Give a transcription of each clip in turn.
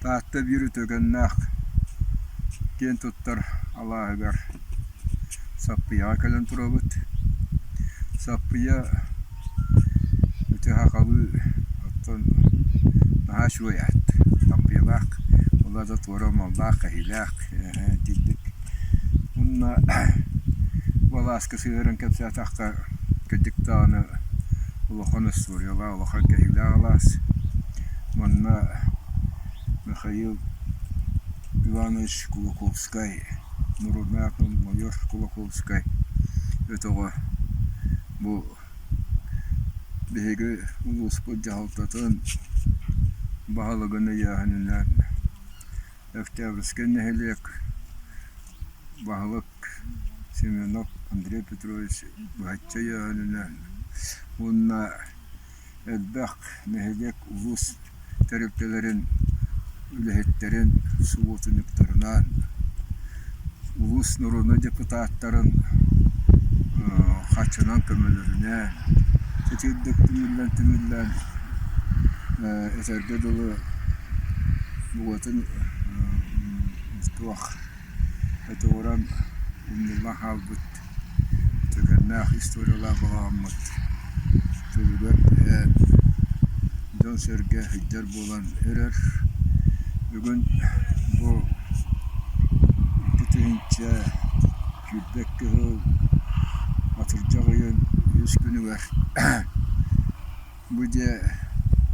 Таатта биир үтүгэннээх киэн туттар алааһыгар Саппыйаҕа кэлэн турабыт. Саппыйа ити сахалыы оттон наһаа үчүгэй аат. Саппыйалаах ол аата туора маллаах, кэһиилээх итинник. Уонна бу алааска сыһыаран кэпсээтэххэ кырдьык даҕаны улахан историялаах, улахан кэһиилээх алаас. Манна Михаил Иванович Кулаковскай, норуодунай майор Кулаковскай өтөҕө бу биһиги улууспут дьаһалтатын баһылыгын ыйааһынынан Октябрьскай нэһилиэк баһылык Семенов Андрей Петрович быһаччы өйөөһүнүнэн уонна элбэх нэһилиэк, улуус тэрилтэлэрин үлэһиттэрин субуотунньуктарынан, улуус норуодунай депутаттарын харчынан көмөлөрүнэн итирдик түмүллэн-түмүллэн этэргэ дылы букатын туох Өтөҕүрэн умнуллан хаалбыт түгэннээх историялаах балаҕаммыт чөлүгэр түһэн, дьон-сэргэ сылдьар буолан эрэр. Бүгүн бу 2022 сыл атырдьах ыйын үһүс күнүгэр Бу дьиэ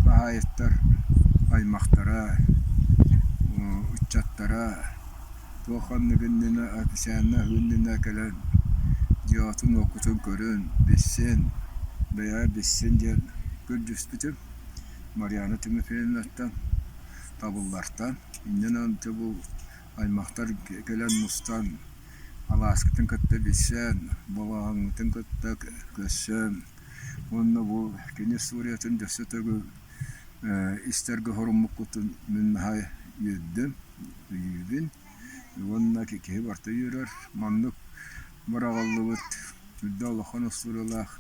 хаһаайыттар аймахтара, ыччаттара туох ханнык иннинэ официально аһыы иннинэ кэлэн дьиэҕитин-уоккутун көрүн, билсин, бэйэҕит билсин диэн көрдөспүтүм Марьяна Тимофеевнаттан, Табыллартан. Иннинэн дьэ бу аймахтар кэлэн мустан алааскытын кытта билсэн, балаҕаҥҥытын кытта көрсөн Уонна бу кини историятын өссө төгүл истэргэ соруммуккутун мин наһаа үөрдүм, өйүүбүн. Уонна киһи барыта үөрэр. Маннык быраҕыллыбыт үрдэ улахан остуоруйалаах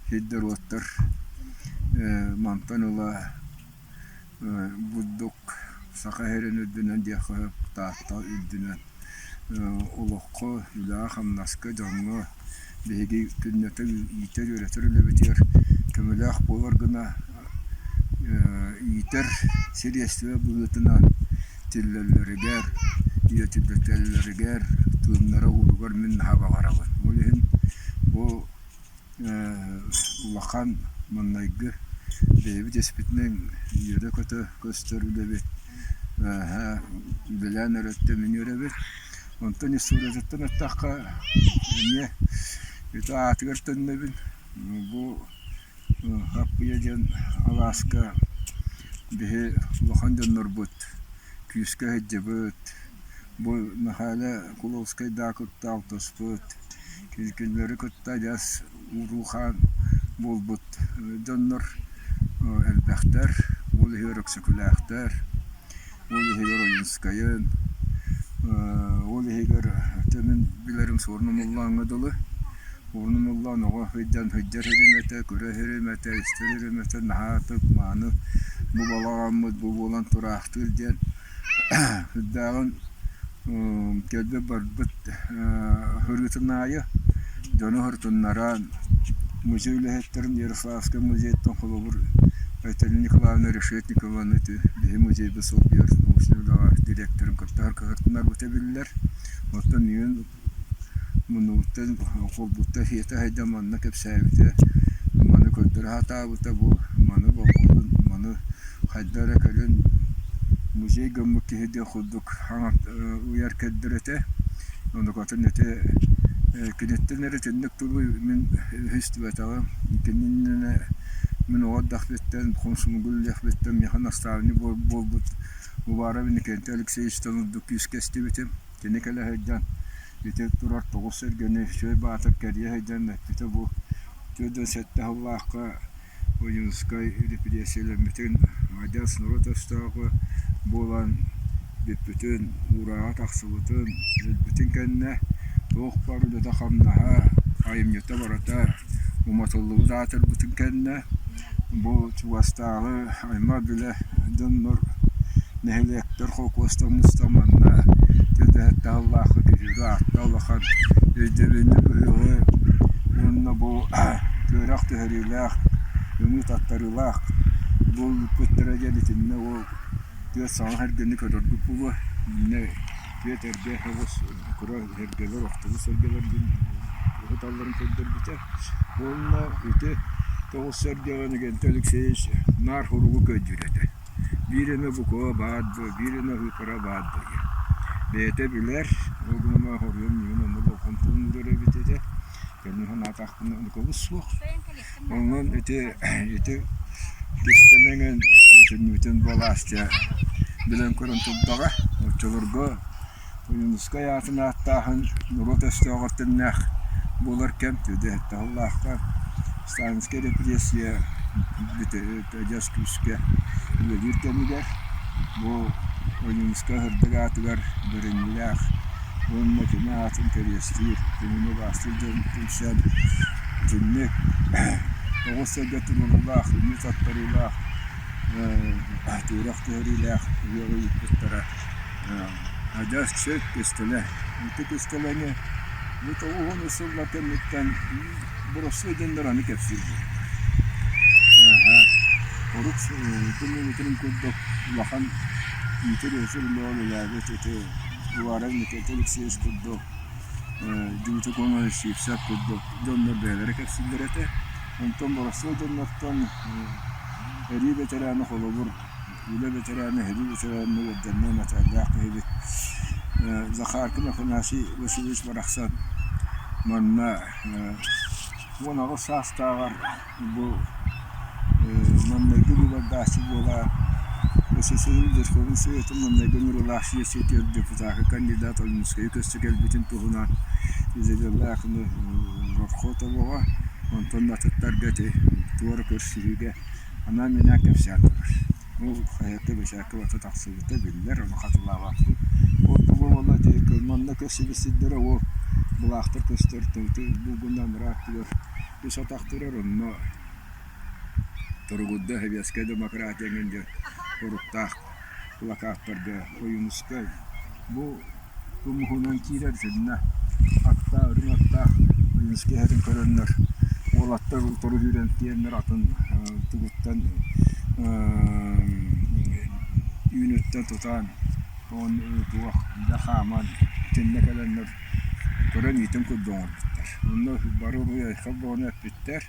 сирдэр-уоттар мантан ыла бурдук Саха сирин үрдүнэн диэххэ сөп, Таатта үрдүнэн олоххо, үлэҕэ-хамнаска, дьоҥҥо биһиги күннэтэ иитэр-үөрэтэр үлэбитигэр көмөлөөх буолар гына иитэр сириэстибэ быһыытынан тиллэллэригэр, үйэтитэллэригэр, тыыннара уһууругар мин наһаа баҕарабын. Ол иһин бу улахан маҥнайгы бэйэбит испитинэн үөрэ-көтө көстөр үлэбит үлэлээн эрэртэн мин үөрэбин. Онтон историятыттан эттэххэ эмиэ ити аатыгар төннөбүн. Бу Хаппыйа диэн алааска биһи улахан дьоннорбут күүскэ сылдьыбыт, Бу Мэхээлэ Куловскайдаах кытта алтыспыт, кинилэри кытта адьас уруу-хаан буолбут дьоннор элбэхтэр, ол иһигэр Өксөкүлээхтэр, ол иһигэр Ойуунскайын, ол иһигэр ити мин билэрим Суорун Омоллооҥҥо дылы. Суорун Омоллоон оҕо сылдьан сылдьар сирим этэ, көрөр сирим этэ, истэр сирим этэ, наһаа ытык мааны бу балаҕаммыт бу буолан тураахтыыр диэн Сүрдээҕин кэлбит барбыт сырыытын аайы дьону сырытыннаран музей үлэһиттэрин Ярославскай музейтан холобур Айталина Николаевна Решетникованы ити биһи музейбыт солбуйар научнай үлэҕэ дириэктэрин кытта сырытыннарбыта биллэр. Оттон миигин Муннубуттан холбуттан сиэтэ сылдьан манна кэпсээбитэ, маны көрдөрө сатаабыта бу маны болҕойун, маны хайдах эрэ кэлин музей гыммыт киһи диэх курдук ыйар кэрдэр этэ. Онукатын ити киниттэн эрэ итинник тылы мин истибэтэҕим. Кини иннинэ мин оҕо эрдэхпиттэн, хомсомугу үлэлиэхпиттэн миэхэ наставник буолбут Уваров Иннокентий Алексеевичтан ордук күүскэ истибитим. Кини кэлэ сылдьан ити турар тоҕус сэргэни Үчүгэй Баатыр кэрийэ сылдьан эппитэ бу 47 сыллаахха Ойуунускай репрессийэлэммитин адьас норуот өстөөҕө буолан бүппүтүн, уурааҕа тахсыбытын, өлбүтүн кэннэ туох баар үлэтэ-хамнаһа, айымньыта барыта уматыллыбыт аатырбытын кэннэ бу чугастааҕы аймах-билэ дьоннор. Нэһилиэктэр холкуостар мустан манна тэлгэһэттээх күһүөрү аатта улахан өйдөбүнньүк ыһыаҕы уонна бу түөрэх түһэриилээх, үҥүү таттарыылаах бу ыыппыттара диэн итиннэ ол түөрт саҥа сэргэни көрөргүт буолуо. Иннэ түөрт эргэ оҕус кыра сэргэлэр, охтубут сэргэлэр диэн ыһыталларын көрдөрбүтэ. Уонна ити тоҕус сэргэҕэ Иннокентий Алексеевич наар суругу көрдүүр этэ. Биир эмэ буква баар дуо, биир эмэ ыытара баар дуо диэн. Бэйэтэ билэр, ол гынан баран хоруйун миигин онно болҕомтону уурар эбит этэ. Кэлин санаатахпына ыныкабыт суох. Онон ити ити кистэлэҥин бүтүннүүтүн балаастыа билэн көрөн турдаҕа. Оччолорго Ойуунускай аатын ааттааһын норуот өстөөҕөр тэҥнээх буолар кэм Түөдэһиттэ Сталинскай репрессия адьас күүскэ үлэлиир кэмигэр бу Ойуунускай сырдык аатыгар бэриниилээх уонна кини аатын кэриэстиир, кинини убаастыыр дьон түмсэн итинник оҕус сэргэ туруоруулаах, үҥүү таттарыылаах, түөрэх түһэриилээх ыһыаҕы ыыппыттара. Адьас сөп кистэлэ. Ити кистэлэҥи бу тоҕуһун сыллар кэнниттэн боростуой дьоннор аны кэпсиир буоллулар. Ааһа, урут күн курдук улахан иитэр-үөрэтэр үлэҕэ үлэлээбит ити Уаров Никита Алексеевич курдук, Дмитрий Кононович Сивцев курдук дьоннор бэйэлэрэ кэпсииллэр этэ. Онтон боростуой дьоннортон эрии бэтэрээнэ холобур Үлэ бэтэрээнэ, сэрии бэтэрээнэ уордьаннаах мэтээллээх киһибит Захаркин Афанасий Васильевич барахсан манна 18 саастааҕар бу маҥнайгы быыбардааччы буола СССР Верховнай Советын маҥнайгы ыҥырыылаах сиэссийэтигэр депутакка кандидат Ойуунускайы көрсө кэлбитин туһунан Изабелла Рохотоваҕа, онтон атыттарга ити туора көрсүһүүгэ Анаан-минээн кэпсээн турар. Ол хаһыакка бэчээккэ барыта тахсыбыта биллэр, ону хатылаабаппын. Ол тугу буолла ити манна көрсүбүт сирдэрэ ол былаахтар көстөр булгунан ыраах аттыгар үс атах турар, онно Туругурда сэбиэскэй демократия эҥин диэн суруктаах плакаттарга Ойуунускай бу Тумуһунан киирэр итиннэ аттаах, үрүҥ аттаах Ойуунускай эһэтин көрөннөр уолаттар утары сүүрэн тиийэннэр атын тугуттан үүнүттэн тутан туох дьэ хааман итиннэ кэлэннэр көрөн иитин курдук оҥорбуттар. Онно бары уруй-айхал буолан эппиттэр.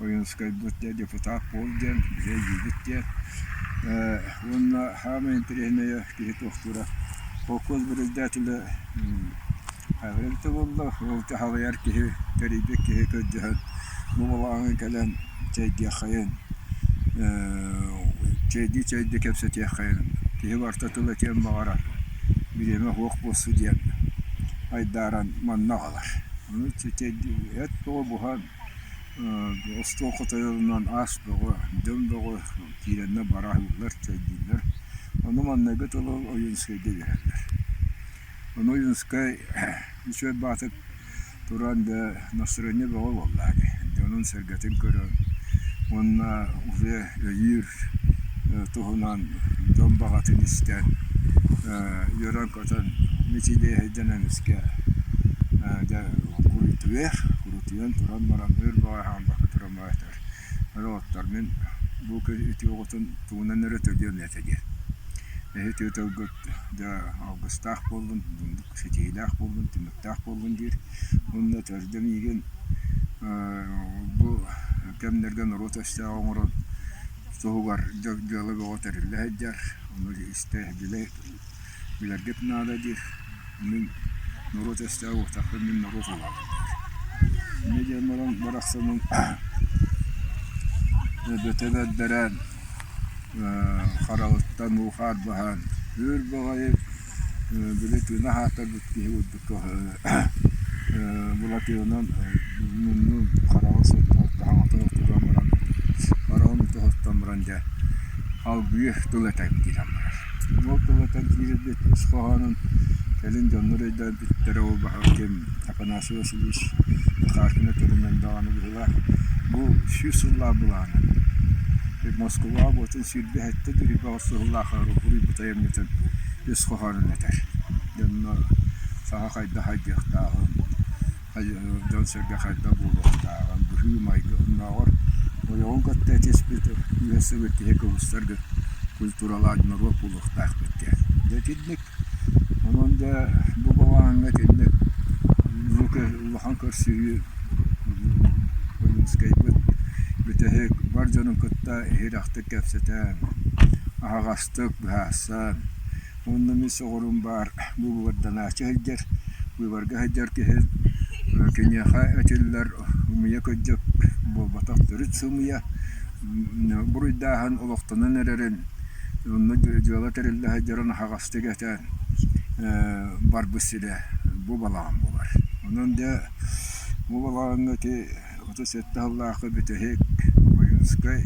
Ойуунускайбыт дьэ депутат буол диэн, биһи өйдүүбүт диэн. Уонна саамай интэриэһинэйэ киһи туохтуура холкуос председателэ эбитэ буолла, ол салайар киһи, тэрийбит киһи көрдөһөн бу балаҕаҥҥа кэлэн чэйдиэххэйин, чэйдии-чэйдии кэпсэтиэххэйин, киһи барыта тыл этиэн баҕарар, бириэмэ суох буолсу диэн айдааран манна аҕалар. Ону эт бөҕө буһан Остуол хотойорунан ас бөҕө, дьон бөҕө киирэннэр бара аһыыллар, чэйдииллэр. Ону маҥнайгы тылы Ойуунускайга биэрэллэр. Ону Ойуунускай үчүгэй баатык туран дьэ настроение бөҕө буолла дии. Дьонун-сэргэтин көрөн уонна уже өйүүр туһунан дьон баҕатын истэн үөрэн-көтөн мичилийэ сылдьан эмискэ дьэ курутуйар, курутуйан туран баран өр баҕайы хаалбакка туран баран этэр: "Доҕоттор, мин бу үтүө оҕотун тугунан эрэ төлүөм этэ" диэн. Эһи үтүө тылгыт дьэ алгыстаах буоллун, ситиһиилээх буоллун, түмүктээх буоллун диир. Уонна төрдө миигин бу кэмнэргэ норуот өстөөҕө оҥорон туһугар дьыала бөҕө тэриллэ сылдьар, ону истэ билэ билэргит наада диир. Мин норуот өстөөҕө буолтахпын мин норуот уолабын диир. Инньэ диэн баран барахсаным бөтө бэрдэрэн хараҕыттан уу-хаар баһан үөр баҕайы били тыына аһаатарбыт киһи курдук былатыанан муннун хараҕын сотто саҥатын отутан баран хараҕын утуһуттан баран дьэ алгыы тыл этэн киирэн барар. Ол тыл этэн киирэрбит ис хоһоонун кэлин дьоннор өйдөөбүттэрэ ол ким Афанасий Васильевич Захаркина төрүнэн даҕаны быһыылаах бу сүүс сыллаах былаана. Москубаҕа буотун 27 түрүйбэҕэ сыллаах уруйбут айымньытын ис хоһоонун этэр. Дьонно саха хайдах хайдыахтааҕын, дьон-сэргэ хайдах буолуохтааҕын, быһыы-майгы оннооҕор ойоҕун кытта этиспит үөс-сыбыт киһи кыбыстар культуралаах норуот буолуохтаахпыт диэн. Дьэ итинник Онон дьэ бу балаҕаҥҥа итинник улахан көрсүһүү Ойуунскайбыт бүтэһик бар дьонун кытта иһирэхтик кэпсэтэн, аһаҕастык быһаарсан уонна мин соҕурум баар быыбарданааччы сылдьар, быыбарга сылдьар киһи киниэхэ этиллэр ымыйа кырдьык буолбатах төрүт сымыйа буруйдааһын олохтонон эрэрин Онно дьыала тэриллэ сылдьарын аһаҕастык этэн барбыт сирэ бу балаҕан буолар. Онон дьэ бу балаҕаҥҥа ити 37 сыллаахха бүтэһик Ойуунускай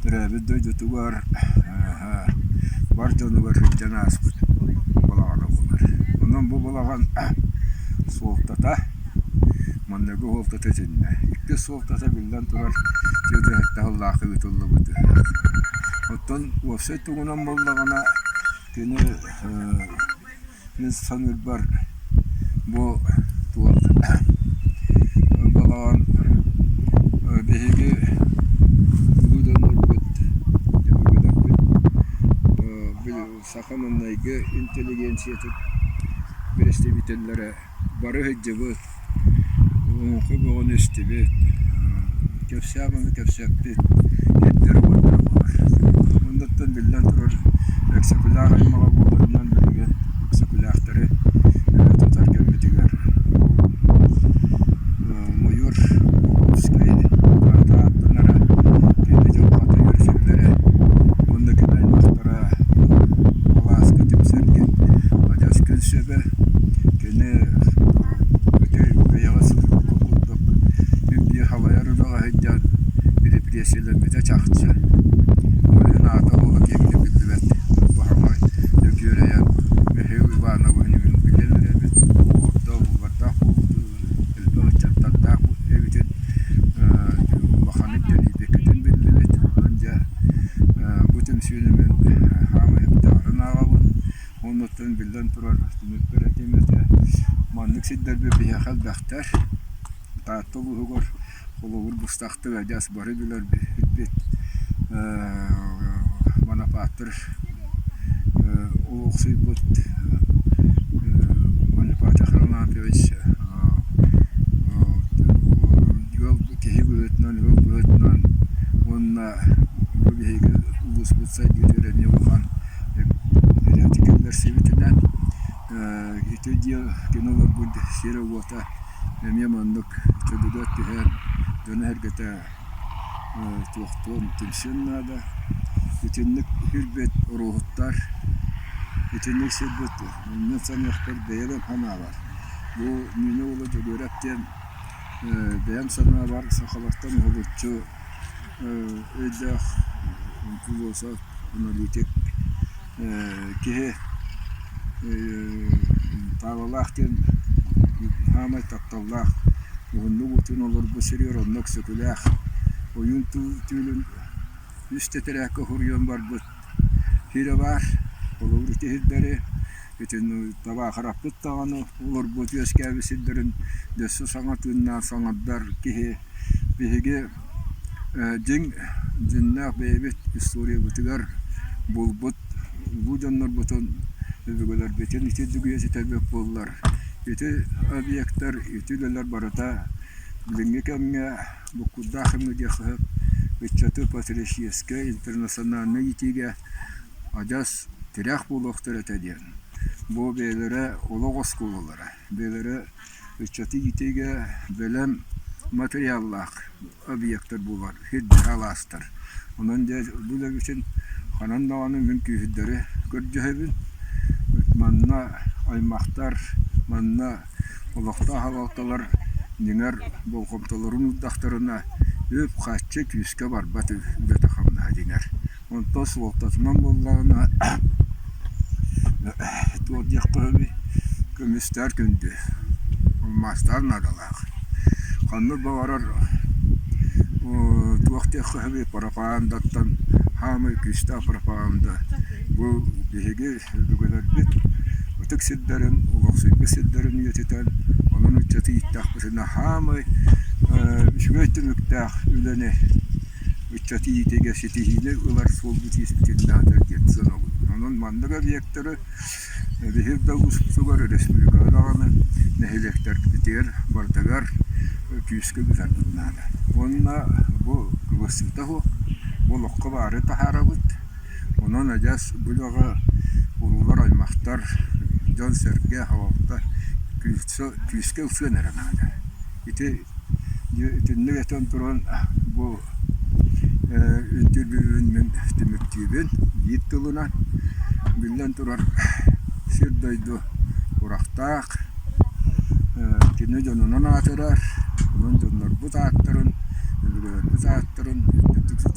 төрөөбүт дойдутугар бар дьонугар сылдьан ааспыт балаҕана буолар. Онон бу балаҕан суолтата Манныгы суолтата итиннэ. Иккис суолтата биллэн турар дьиэ сыллаах ыытыллыбыт ыһыах. Оттон уопсай тугунан буоллаҕына кини мин саныырбар бу туох балаҕан биһиги улуу дьоннорбут өбүгэлэрбит саха маҥнайгы интеллигенциятын бэрэстэбиитэллэрэ Бары сылдьыбыт, олоҥхо бөҕөнү истибит, кэпсээн ону кэпсэппит сирдэрэ-уоттара буолар. Оннуттан биллэн турар Өксөкүлээх аймаҕа буоларынан билигин Өксөкүлээхтэри өрө тутар кэммитигэр Мойуор Покровскай аата ааттанара, кини дьылҕата үөрсүллэрэ уонна кини аймахтара алааска түмсэргэ адьас күн сөбө. Кини ити бэйэҕэ сылдьыбыт курдук биир халайар үлэҕэ сылдьан репрессиялэммитэ чахчы. Ол иһин аата уола киэҥник биллибэт. Баһылай Дьөгүөрэйэн Михаил Ивановиһы мин билэн эрэбин. Оҕолордоох, убардаах буолбутун, элбэх ыччаттардаах эбитин улаханнык дэлийбиккитин биллибит. Онон дьэ бу түмсүүнү мин хаамай сөптөөҕүн ааҕабын. Оннуттан биллэн турар, түмүкпэр этиэм этэ, маннык сирдэрбит биһиэхэ элбэхтэр. Таатта улууһугар холобур быстахтык адьас бары билэрбит Манапааттар олохсуйбут Манапаата Харлампьевич ыал киһи быһыытынан, ыал быһыытынан уонна бу биһиги улууспут сайдыытыгар эмиэ улахан Бэрсибитинэн ити дьиэ кини олорбут сирэ-уота эмиэ маннык чөлүгэр түһэн дьоно-сэргэтэ туохтуон түмсүөн наада. Итинник сирбит уруһуттар, итинник сирбит мин саныахпар бэйэм санаабар бу Нина уола Дьөгүөрэп диэн бэйэм санаабар сахалартан уһулуччу өйдөөх философ, аналитик киһи Таалалаах диэн саамай тапталлаах уһуннук утуйан олорбут сиригэр онно Өксөкүлээх ойуун түүлүн үс тэтэрээккэ суруйан барбыт сирэ баар. Холобур ити сирдэри итини табаахыраппыт даҕаны олорбут үөскээбит сирдэрин өссө саҥа тыыннаах саҥардар киһи Биһиги дьиҥ дьиҥнээх бэйэбит историябытыгар булбут улуу дьоннорбутун, өбүгэлэрбитин ити дүгүйэ ситэрбит буоллар, ити объектар, ити үлэлэр барыта билиҥҥи кэмҥэ буккурдаах кэмҥэ диэххэ сөп, ыччаты патриотическай, интернациональнай иитиигэ адьас тирэх буолуохтара этэ диэн. Бу бэйэлэрэ олох оскуолалара, бэйэлэрэ Ыччаты иитиигэ бэлэм матырыйааллаах объектар буолар, сирдэри алаастар. Онон дьэ бу үлэбитин ханан даҕаны мин күүһүрдэри көрдөһөбүн. Манна аймахтар, манна олохтоох салалталар дьиҥэр болҕомтолорун уурдахтарына үп-харчы күүскэ барбат үлэтэ-хамнаһа дьиҥэр. Онтон суолтатынан буоллаҕына туох диэххэ сөбүй, көмүстээх күндү, алмаастаах наадалаах. Ханнык баҕарар Туох диэххэ сөбүй, пропагандаттан хаамай күүстээх пропаганда. Бу биһиги өбүгэлэрбит ытык сирдэрин, олохсуйбут сирдэрин үйэтитэн, онон ыччаты ииттэхпитинэ хаамай үчүгэй түмүктээх үлэни ыччаты иитиигэ ситиһиини ылар суолбут ииспитин диэн сыаналыыбын. Онон маннык объектары Биһиги да улууспутугар, республикаҕа даҕаны нэһилиэктэрбитигэр барытыгар күүскэ ыытарбыт наада. Уонна бу кыбыстыыта суох, бу олоххо баары таһаарабыт. Онон адьас бу үлэҕэ уруулар-аймахтар, дьон-сэргэ, салалта күүскэ ылсыан эрэ наада. Ити итинник этэн туран бу интервьюбун мин түмүктүүбүн биир тылынан. Биллэн турар, сир-дойду урахтаах, кини дьонунан аатырар, онон дьоннорбут ааттарын, өбүгэлэрбит ааттарын үрдүктүк тутан.